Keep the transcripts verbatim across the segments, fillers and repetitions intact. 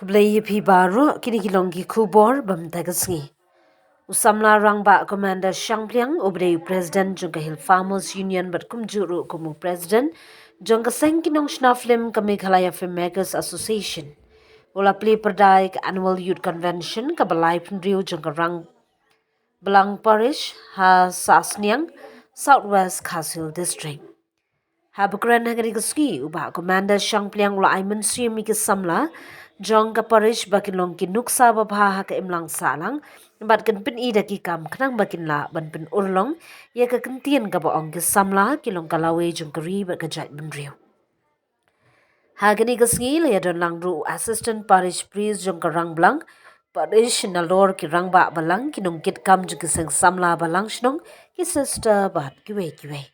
Khublei ïa phi baroh, kine ki long ki khubor ba mynta ka sngi. U samla rangbah Commander Shangpliang, uba dei u President jong ka Hill Farmers Union bad kumjuh ruh kum u President jong ka seng ki nongshna film ka Meghalaya Filmmakers Association, u la plie pyrda ïa ka Annual Youth Convention kaba laiphew hynriew jong ka Rangblang Parish ha Sahsniang, South West Khasi Hills District. Haba kren ha kane ka sngi, u Bah Commander Shangpliang u la ai mynsiem ïa ki samla jong ka parish ba kin long ki nuksa babha ha ka imlang sahlang bad kin pyni da ki kam khnang ba kin lah ban pynurlong ïa ka kyntien kaba ong ki samla ki long ka lawei jong ka ri bad ka jaitbynriew. Ha kane ka sngi la ïadon lang ruh u Assistant Parish Priest jong ka Rangblang Parish, nalor ki rangbah balang, ki nongkitkam jong ki seng samla balang shnong, ki sister bad kiwei kiwei.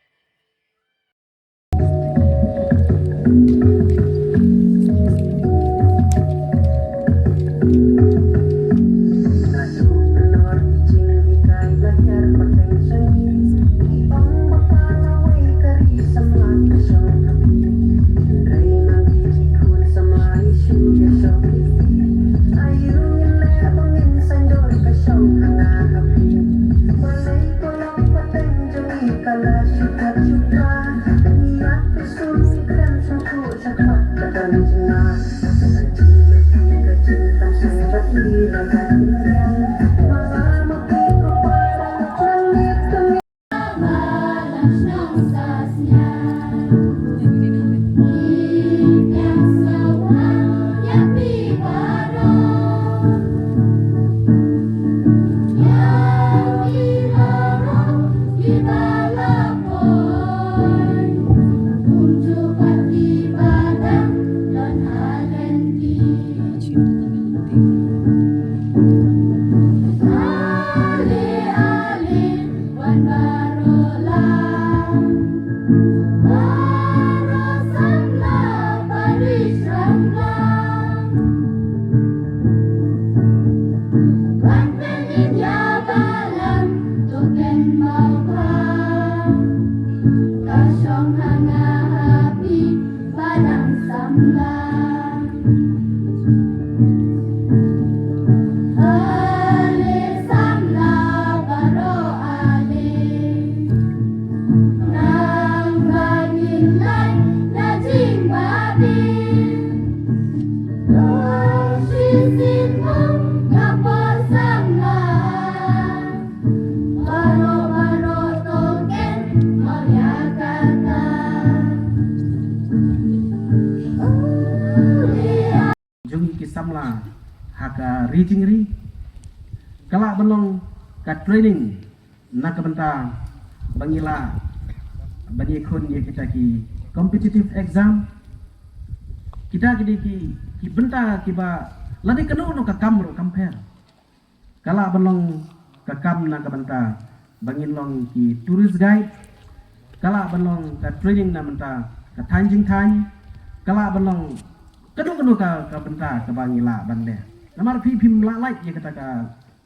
Jong ki samla ha ka ri jingri, ka lah ban long ka training na ka bynta ba ngi lah ban ïakhun ïa kita ki competitive exam. Kita ki dei ki, ki bynta kiba lada kano kano ka kam ruh kam pher. Ka lah ban long ka kam na ka bynta ba ngin long ki tourist guide. Ka lah ban long ka training na bynta ka thaiñ jingthaiñ. Ka lah ban long kano kano ka, ka bynta kaba ngi lah ban leh. Namar phi phim lah lait ïa kata ka,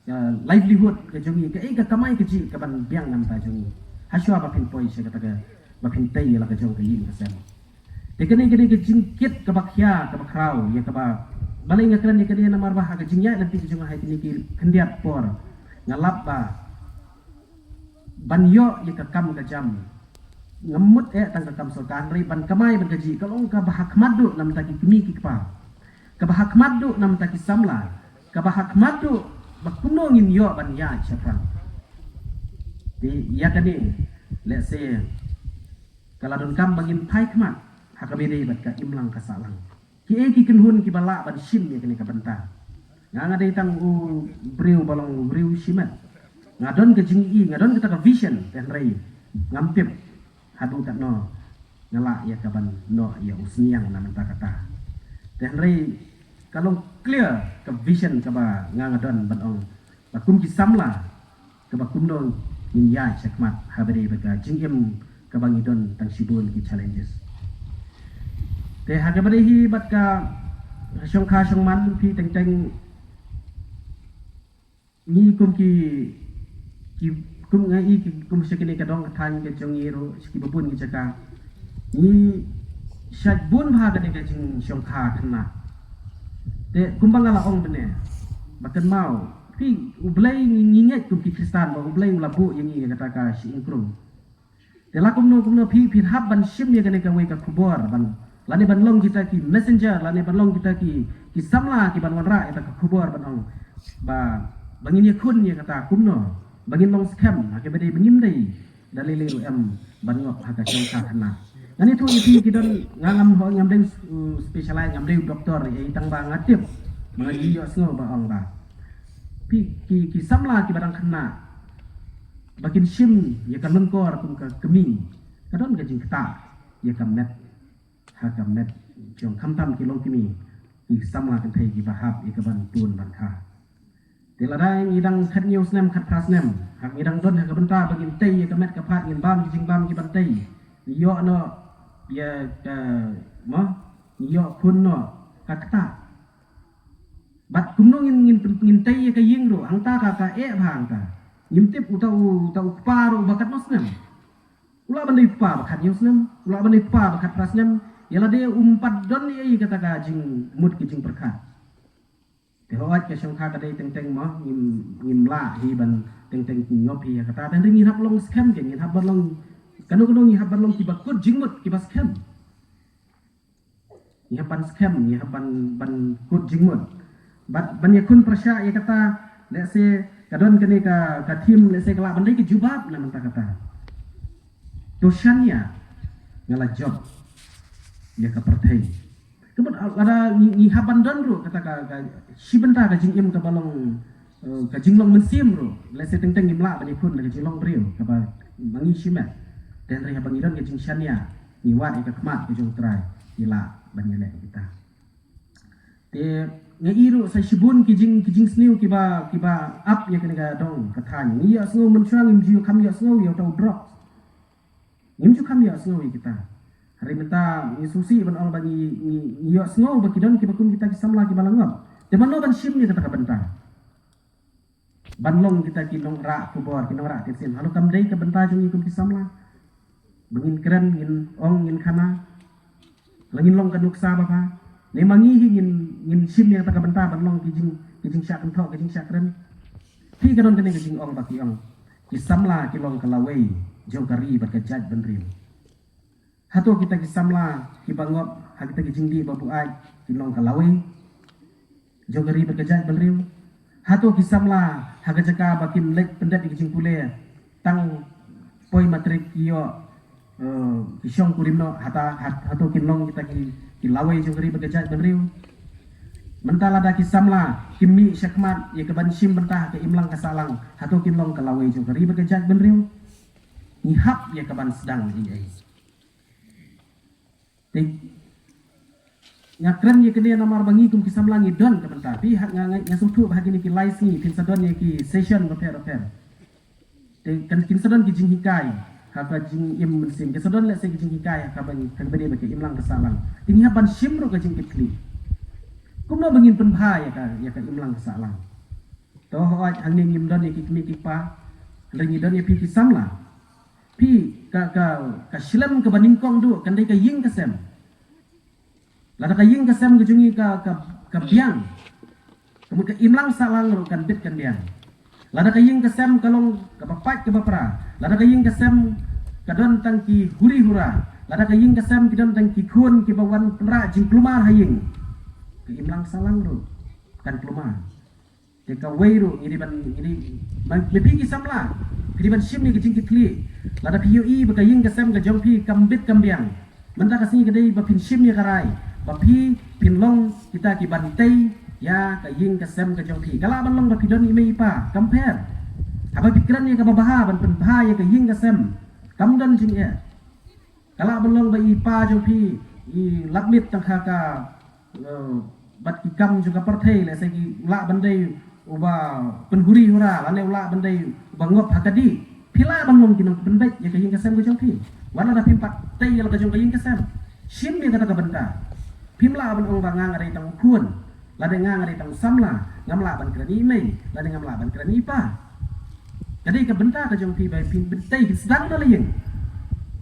ka livelihood ka jong ngi, kaei ka kamai kajih kaban biang na bynta jong ngi, hashwa ba phin poi sha kata ka, ba phin tei ïa la ka jong ka ïing ka sem. Te kane, kane ka jingkit kaba khia kaba khraw ïa kaba, balei nga kren ïa kane, namar ba ha ka jingïaid lynti ka jong nga ha kine ki khyndiat por nga lap ba ban ïoh ïa ka kam ka jam, ngam mut eh tang ka kam sorkar, hynrei ban kamai ban kajih ka long kaba ha khmat duh na bynta ki kmie ki kpa, kaba ha khmat duh na bynta ki samla, kaba ha khmat duh ba kumno ngin ïoh ban ïaid shaphrang. Te ïa kane, let's say, ka la donkam ba ngin phai khmat ha kaba ïadei bad ka imlang ka sahlang. Kiei ki kynhun kiba lah ban shim ïa kane ka bynta? Nga, nga dei tang u briew ba long u briew shimet. Nga don ka jingïohi, nga don kata ka vision, te hynrei ngam tip haduh katno nga lah ïa kaban noh ïa u sniang na bynta kata. Te hynrei ka long clear ka vision kaba nga, nga don ban ong ba kum ki samla, kaba kumno ngin ïaid shakhmat ha ba dei bad ka jingim kaba ngi don tang shibun ki challenges. Te ha kaba dei hi bad ka shongkha shongman, phi teng teng, ngi kum ki, ki, kum nga i ki, kum sha kine ka dong ka thaiñ ka jong ngi ruh, sha kiba bun ki jaka, ngi shait bun bha kane ka jingshongkha khynnah. Te kumba nga la ong mynne, ba kynmaw, phi, U Blei ngi, ngi ngeit kum ki Khristan ba U Blei u la buh ïa ngi ïa kata ka shyieng krung. Te la kumno kumno phi, phi hap ban shim ïa kane kawei ka khubor ban, lane ban long kita ki messenger, lane ban long kita ki, ki samla ki ban wanrah ïa kata ka khubor ban ong ba, ba ngin ïakhun ïa kata kumno, ba ngin long skhem ha kaba dei ba ngim dei da lei lei ruh em ban ngop ha ka shongkha khynnah. Ngan ïathuh ïa phi, ki don, nga ngam, ngam dei u specialist, ngam dei u doktor ei, tang ba nga tip, ba nga ju ïohsngew ba ong ba phi, ki, ki samla kiba dang khynnah ba kin shim ïa ka lyngkor kum ka kmie, ka don ka jingktah ïa ka met, ha ka met jong, khamtam ki long kmie, ki samla kynthei kiba hap ïa ka ban tun ban kha. Te lada ngi dang khathynñiew snem, khatphra snem, haba ngi dang don ha ka bynta ba ngin tei ïa ka met ka phad, ngin bam ki jingbam ki ban tei, ngi ïoh noh ïa ka, mo, ngi ïoh khun noh ka ktah. Bad kumno ngin, ngin, ngin tei ïa ka ïing ruh, hangta ka, ka eh bha hangta. Ngim tip uta u, uta u kpa ruh ba katno snem. U lah ban dei u kpa ba khathynñiew snem, u lah ban dei u kpa ba khatphra snem. Ïa lade um pat don ei ei kata ka jingmut ki jingpyrkhat. Te hooid ka shongkha ka dei teng teng, mo, ngim, ngim lah hi ban teng teng ngop hi ha kata. Te hynrei ngin hap long skhem, ke ngin hap ban long, kano kano ngin hap ban long kiba kut jingmut, kiba skhem. Ngi hap ban skhem, ngi hap ban, ban kut jingmut. Ban, ban ïakhun pyrshah ïa kata, lehse ka don kane ka, ka theme, lehse ka lah ban dei ka jubab na mynta kata. To shaniah nga la jop ïa ka pyrthei. Te mut lada ngi, ngi hap ban don ruh kata ka, ka shi bynta ka jingim kaba long, eh, ka jinglong mynsiem ruh. Lehse teng teng ngim lah ban ïakhun da ka jinglong briew kaba ma ngi shimet. Te hynrei haba ngi don ka jingshaniah, ngi wad ïa ka khmat ka jong U Trai, ngi lah ban ïaleh ïa kita. Te nga i ruh sa shibun ki jing, ki jingsniew kiba, kiba ap ïa kane ka dong ka thaiñ. Ngi ïohsngew mynshuwa, ngim ju kham ïohsngew ïa uta u drok. Ngim ju kham ïohsngew ïa kita. Hynrei mynta ngi sngewsih ban ong ba ngi, ngi, ngi ïohsngew ba ki don kiba kum kita ki samla kiba la ngop. Te mano ban shim ïa kata ka bynta? Ban long kita ki nongrah khubor, ki nongrah tip sim. Hato kam dei ka bynta jong ngi kum ki samla ba ngin kren, ngin ong, ngin khana? La ngin long ka nuksa babha? Ne ma ngi hi ngin, ngin shim ïa kata ka bynta ban long ki jing, ki jingshah kynthoh, ki jingshah kren? Phi, ka don kane ka jingong ba ki ong, ki samla ki long ka lawei jong ka ri bad ka jaitbynriew. Hato kita ki samla kiba ngop ha kita ki jingdih ba buaid kin long ka lawei jong ka ri bad ka jaitbynriew? Hato ki samla ha ka jaka ba kin leit pyndep ïa ki jingpule tang poi matrik ki ïoh, eh, ki shong kurim noh, hata, hat-, hato kin long kita ki, ki lawei jong ka ri bad ka jaitbynriew? Mynta lada ki samla kim mih shakhmat ïa ka ban shim bynta ha ka imlang ka sahlang, hato kin long ka lawei jong ka ri bad ka jaitbynriew? Ngi hap ïa ka ban sdang ei ei. Te nga kren ïa kane namar ba ngi kum ki samla ngi don ka bynta. Phi, ha, nga, nga, nga sngewthuh ba ha kine ki lai sngi phin sa don ïa ki session bapher bapher. Te kan, kin sa don ki jinghikai ha ka jingim mynsiem, kin sa don lehse ki jinghikai ha ka ban, ha kaba dei ba ka imlang ka sahlang. Te ngi hap ban shim ruh ka jingkitkhlieh. Kumno ba ngin pynbha ïa ka, ïa ka imlang ka sahlang? To hooid, hangne ngim don ïa ki kmie ki kpa, hynrei ngi don ïa phi ki samla. Phi, ka, ka, ka shlem kaba nyngkong duh kan dei ka ïing ka sem. Lada ka ïing ka sem ka jong ngi ka, ka, ka biang, ka mut ka imlang sahlang ruh kan bit kan biang. Lada ka ïing ka sem ka long kaba pait kaba pra, lada ka ïing ka sem ka don tang ki huri hura, lada ka ïing ka sem ki don tang ki khun kiba wan pynrah jingkulmar ha ïing, ka imlang sahlang ruh kan kulmar. Te kawei ruh ngi dei ban, ngi dei ban, ma phi ki samla, phi dei ban shim ïa ka jingkitkhlieh. Lada phi ïohi ba ka ïing ka sem ka jong phi kam bit kam biang, mynta ka sngi ka dei ba phin shim ïa ka rai ba phi, phin long kita ki ban tei ïa ka ïing ka sem ka jong phi. Ka lah ban long ba phi don i mei i pa, kam pher. Haba phi kren ïa kaba bha ban pynbha ïa ka ïing ka sem, kam don jingeh. Ka lah ban long ba i pa jong phi i lap miet tang ha ka, eh, bad ki kam jong ka pyrthei, lehse ki lah ban dei uba pynhuri hura, lane u lah ban dei uba ngop ha ka dih. Phi lah ban long ki nongpynbeit ïa ka ïing ka sem ka jong phi. Wat lada phim pat tei ïa la ka jong ka ïing ka sem, shim ïa kata ka bynta. Phim lah ban ong ba nga nga dei tang u khun, lada nga nga dei tang u samla, ngam lah ban kren ïa i mei, lada ngam lah ban kren ïa i pa. Ka dei ka bynta ka jong phi ba phin, phin tei, phin sdang na la ïing.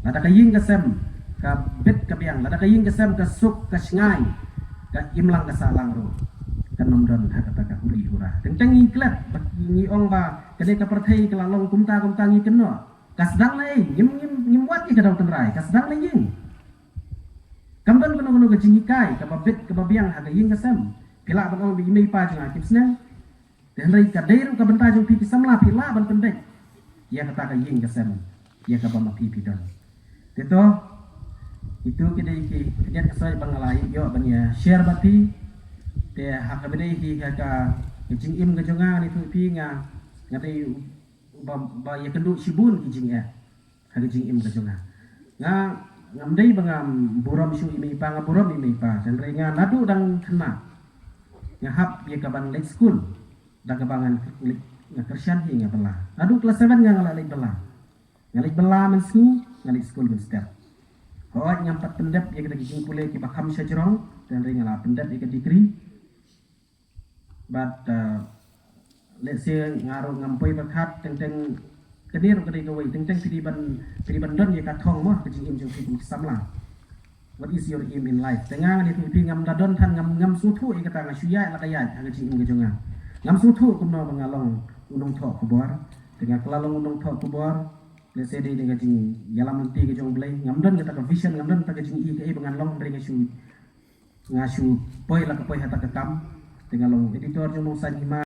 Lada ka ïing ka sem ka bit ka biang, lada ka ïing ka sem ka suk ka shngaiñ, ka imlang ka sahlang ruh Kan ym don ha kata ka huri hura. Teng teng ngi klet, ba ngi ong ba ka dei ka pyrthei ka la long kumta kumta ngi kynnoh. Ka sdang na ei, ngim ngim ngim wad ïa ka daw tynrai, ka sdang na ïing. Kam don kano kano ka jinghikai kaba bit kaba biang ha ka ïing ka sem. Phi lah ban ong ba i mei i pa jong nga kim sneng. Te hynrei ka dei ruh ka bynta jong phi ki samla, phi lah ban pyndep ïa kata ka ïing ka sem, ïa kaba ma phi phi don. Te to, itu ki dei ki khyndiat ka soi ba nga la ïoh ban ïa share bad phi. Te ha kaba dei hi ha ka, ka jingim ka jong nga, ngan ïathuh phi, nga, nga dei ba, ba ïa kynduh shibun ki jingeh ha ka jingim ka jong nga. Nga, ngam dei ba ngam burom shuh ïa i mei i pa, nga burom ïa i mei i pa. Hynrei nga naduh dang khynnah nga hap ïa ka ban leit skul. Da kaba ngan leit, nga kyrshan hi nga bylla. Naduh klas seven nga, nga la leit bylla. Nga leit bylla mynsngi, nga leit skul mynstep. Hooid, ngam pat pyndep ïa kita ki jingpule kiba kham shajrong, hynrei nga la pyndep ïa ka degree. Bad, uh, let's say, nga ruh ngam poi pyrkhat, teng teng kane ruh ka dei kawei, teng teng phi dei ban, phi dei ban don ïa ka thong mo, ka jingim jong phi kum ki samla. What is your aim in life? Te nga, ngan ïathuh ïa phi, ngam da don than, ngam, ngam sngewthuh ïa kata, nga shu ïaid la ka ïaid ha ka jingim ka jong nga. Ngam sngewthuh kumno ba nga long u nongthoh khubor. Te nga, ka la long u nongthoh khubor, let's say, dei na ka jingïalam lynti ka jong U Blei. Ngam don kata ka vision, ngam don kata ka jingïohi kaei ba ngan long, hynrei nga shu, nga shu poi la ka poi ha kata ka kam. Te nga long editor jong Nongsaiñ Hima.